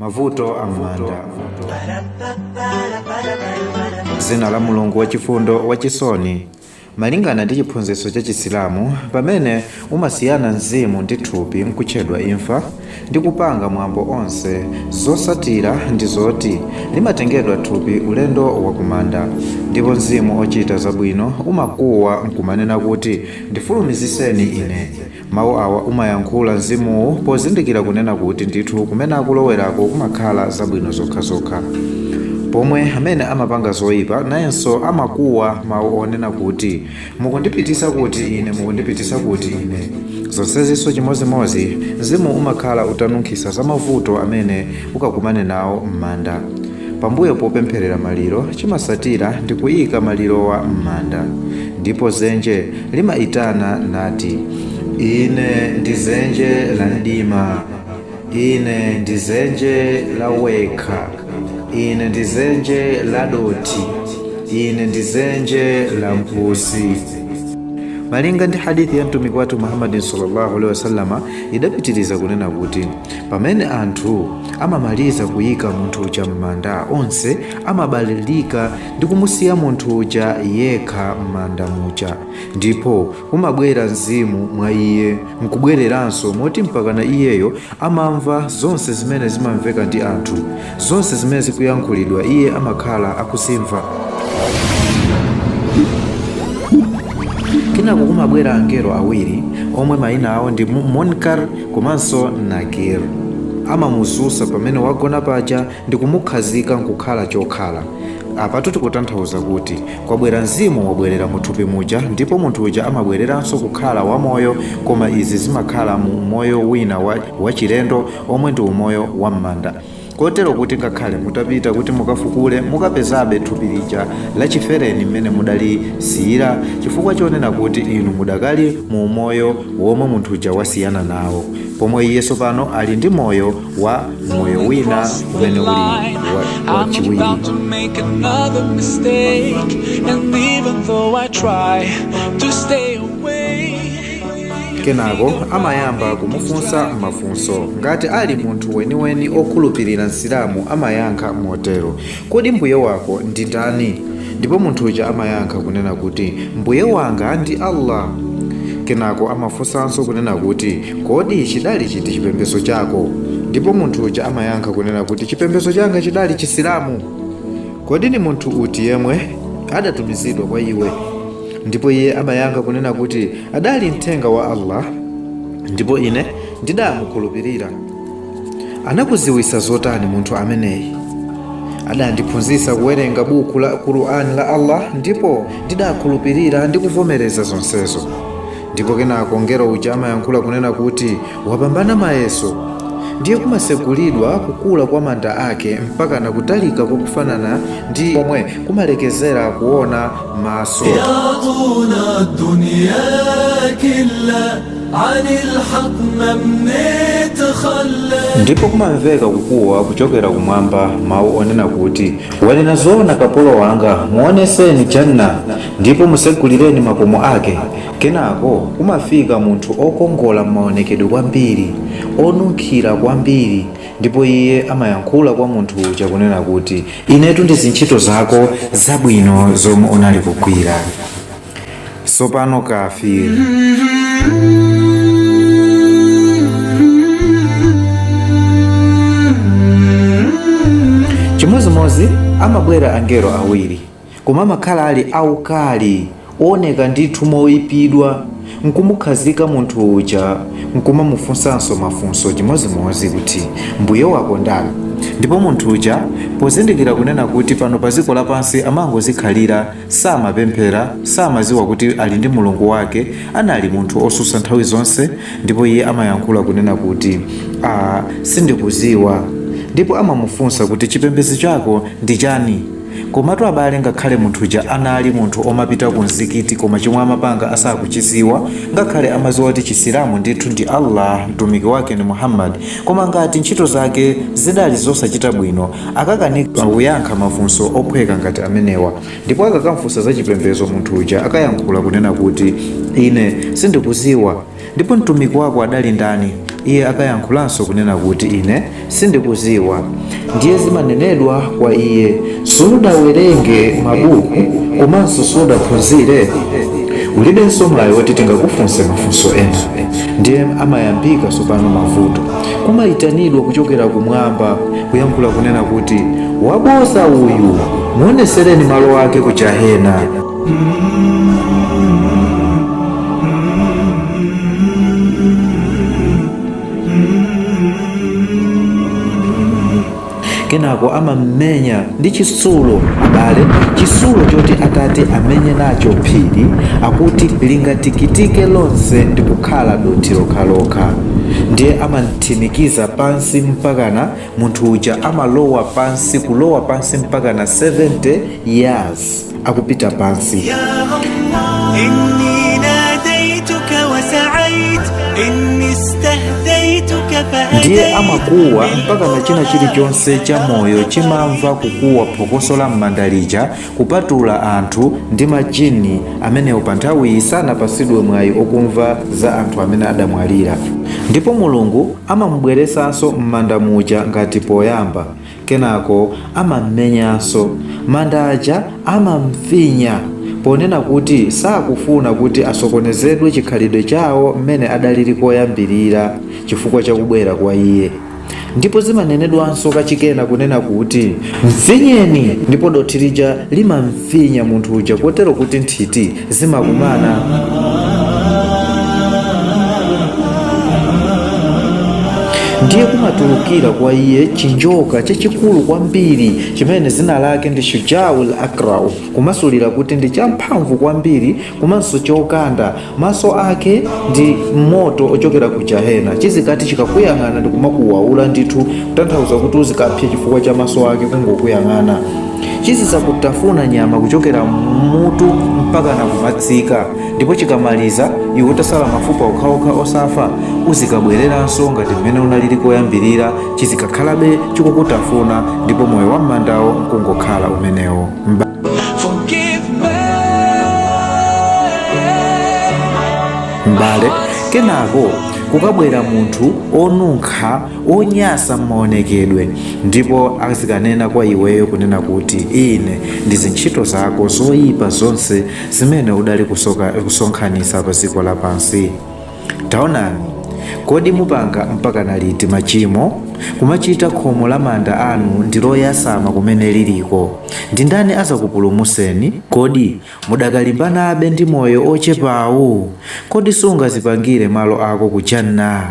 Mavuto a m'manda. Dzina la Mulungu wachifundo wachisoni. Malingana ndi chiphunzitso cha Chisilamu, pamene umasiyana mzimu ndi thupi nkutchedwa imfa, ndi kupanga mwambo onse, zosatira ndi zoti limatengedwa thupi ulendo wakumanda, ndipo mzimu ochita zabwino umakuwa nkumanena kuti ndifulumiziseni ine. Mawu awa umayankhula mzimuwu pozindikira kunena kuti ndithu kumene akulowerako kumakhala zabwino zokhazokha. Pomwe amene amapanga zoyipa nayenso amakuwa mawu onena kuti mukundipitisa kuti ine, mukundipitisa kuti ine. Zonsezinso chimozimozi mzimu umakhala utanunkhisa za mavuto amene ukakumane nawo m'manda. Pambuyo popempherera maliro, chimasatira ndi kuyika malirowa m'manda. Ndipo zenje limaitana nati, Ine ndi zenje la mdima, ine ndi zenje la wekha, ine ndi zenje la dothi, ine ndi zenje la mphusi. Malinga ndi hadithi ya mtumiki wathu Muhammadin sallallahu alaihi wasallama idapitiriza kunena kuti pamene anthu amamaliza kuyika munthu uja m'manda, onse amabalilika ndi kumusiya munthu uja yekha m'manda muja, ndipo kumabwera mzimu mwa iye nkubwereranso moti mpakana iyeyo amamva zonse zimene zimamveka ndi anthu, zonse zimene zikuyankhulidwa iye amakhala akuzimva. Kenako kumabwera angelo awiri omwe mayina awo ndi Munkar komanso Nakir. Amamuzusa pamene wagona paja ndi kumukhazika nkukhala chokhala. Apatu tikutanthauza kuti kwabwera mzimu wabwerera muthupi muja, ndipo munthu uja amabwereranso kukhala wamoyo, koma izi zimakhala mu umoyo wina wachilendo omwe ndi umoyo wa m'manda, kotero kuti ngakhale mutapita kuti mukafukule mukapezabe thupi lija lachifereni mmene mudalisiyira, chifukwa chonena kuti inu mudakali mu umoyo womwe munthu uja wasiyana nawo, pomwe iye tsopano ali ndi moyo wa moyo wina umene uli wachiwiri. I'm about to make another mistake, and even though I try to stay away. Kenako amayamba kumufunsa mafunso. Ngati ali munthu weniweni okhulupirira Msilamu amayankha motero: kodi mbuye wako ndi ndani? Ndipo munthu uja amayankha kunena kuti mbuye wanga ndi Allah. Kenako amafunsanso kunena kuti kodi chidali chiti chipembedzo chako? Ndipo munthu uja amayankha kunena kuti chipembedzo changa chidali Chisilamu. Kodi ni munthu uti yemwe adatumizidwa kwa iwe? Ndipo iye amayankha kunena kuti adali mthenga wa Allah, ndipo ine ndidamukhulupirira. Anakuziwisa zotani munthu ameneyi? Adandiphunzitsa kuwerenga buku la Qur'an la Allah, ndipo ndidakhulupirira ndi kuvomereza zonsezo. Ndipo kenako ngelo uja amayankhula kunena kuti wapambana mayeso. Ndiye kumasegulidwa kukula kwa manda ake mpaka na kutalika kwakufanana ndi komwe kumalekezera kuona maso. يعطونا الدنيا كلها عن الحق ما منتخلى. Ndipo kumamveka kukuwa kuchokera kumwamba, mawu onena kuti wanena zoona kapolo wanga, muoneseni Janna ndipo musegulireni makomo ake. Kenako kumafika munthu okongola m'maonekedwe kwambiri, onunkhira kwambiri, ndipo iye amayankhula kwa munthu uja kunena kuti inetu ndi zintchito zako zabwino zomwe unali kugwira. Sopano kafiri. Chimozimozi amabwera angelo awiri, koma amakhala ali aukali, ooneka ndithu moyipidwa, nkumukhazika munthu uja nkumamufunsanso mafunso chimozimozi kuti mbuye wako ndani? Ndipo munthu uja pozindikira kunena kuti pano pa dziko lapansi amangozikhalira, samapemphera, samaziwa kuti ali ndi Mulungu wake, anali munthu osusa nthawi zonse, ndipo iye amayankhula kunena kuti sindikuziwa. Ndipo amamufunsa kuti chipembedzo chako ndi chani? Komatu abale, ngakhale munthu uja anali munthu omapita ku mzikiti, koma chomwe amapanga asakuchiziwa, ngakhale amaziwa kuti Chisilamu ndithu ndi Allah, mtumiki wake ni Muhammad, koma ngati ntchito zake zidali zosachita bwino, akakanika kuyankha mafunso ophweka ngati amenewa. Ndipo akakamfunsa za chipembedzo munthu uja akayankhula kunena kuti ine sindikuziwa. Ndipo mtumiki wako adali ndani? Iye akayankhulanso kunena kuti, ine sindikuziwa. Ndiye zimanenedwa kwa iye, sudawerenge mabuku komanso sudaphunzire, ulibenso mwayi woti tingakufunse mafunso ena. Ndiye amayambika tsopano mavuto. Kumayitanidwa kuchokera kumwamba kuyankhula kunena kuti, waboza uyu, muonesereni malo ake ku jahena. Kenako amammenya ndi chitsulo, abale, chitsulo choti atati amenye nacho phiri akuti lingatikitike lonse ndi kukhala dothi lokhalokha. Ndiye amanthimikiza pansi mpakana munthu uja amalowa pansi, kulowa pansi mpakana 70 years akupita pansi. إني ناديتك وسعيت إني استهديتك Ndiye فهديت amakuwa mpakana china chilichonse cha moyo chimamva kukuwa phokoso la m'manda lija, kupatula anthu ndi majini amenewo pa nthawiyi sanapasidwe mwayi okumva za anthu amene adamwalira. Ndipo Mulungu amamubweresanso m'manda muja ngati poyamba. Kenako amammenyanso manda aja, amamfinya ponena kuti sakufuna kuti asokonezedwe chikhalidwe chawo mmene adalili koyambirira chifukwa chakubwera kwa iye. Ndipo zimanenedwanso kachikena kunena kuti, mfinyeni, ndipo dothi lija limamfinya munthu uja kotero kuti nthiti zimakumana. Ndiye kumatulukira kwa iye chinjoka chachikulu kwambiri chimene zina lake ndi Shujawul Akrau, kumasulira kuti ndi champhamvu kwambiri komanso chokanda. Maso ake ndi moto ochokera ku jahena. Chizikati chikakuyang'ana ndi kumakuwaula ndithu, kutanthauza kuti uzikapsa chifukwa cha maso ake kungokuyang'ana. Chizizakutafuna nyama kuchokera mutu mpaka na kumatsika, ndipo chikamaliza iwe utasala mafupa okhaokha osafa, uzikabwereranso ngati mmene unalili koyambirira, chizikakhalabe chikukutafuna, ndipo moyo wa mmandawo nkungokhala umenewo. Forgive me. M'bale, kenako kukabwera munthu onunkha onyasa m'maonekedwe, ndipo azikanena kwa iweyo kunena kuti, ine ndi zintchito zako zoyipa zonse zimene udali kusonkhanitsa pa dziko lapansi. Taonani, kodi mupanga mpaka na liti machimo, kumachita khomo la manda anu ndi loyasama kumene liliko? Ndi ndani azakupulumuseni? Kodi mudakalimbanabe ndi moyo ochepawu? Kodi sungazipangire malo ako ku janna?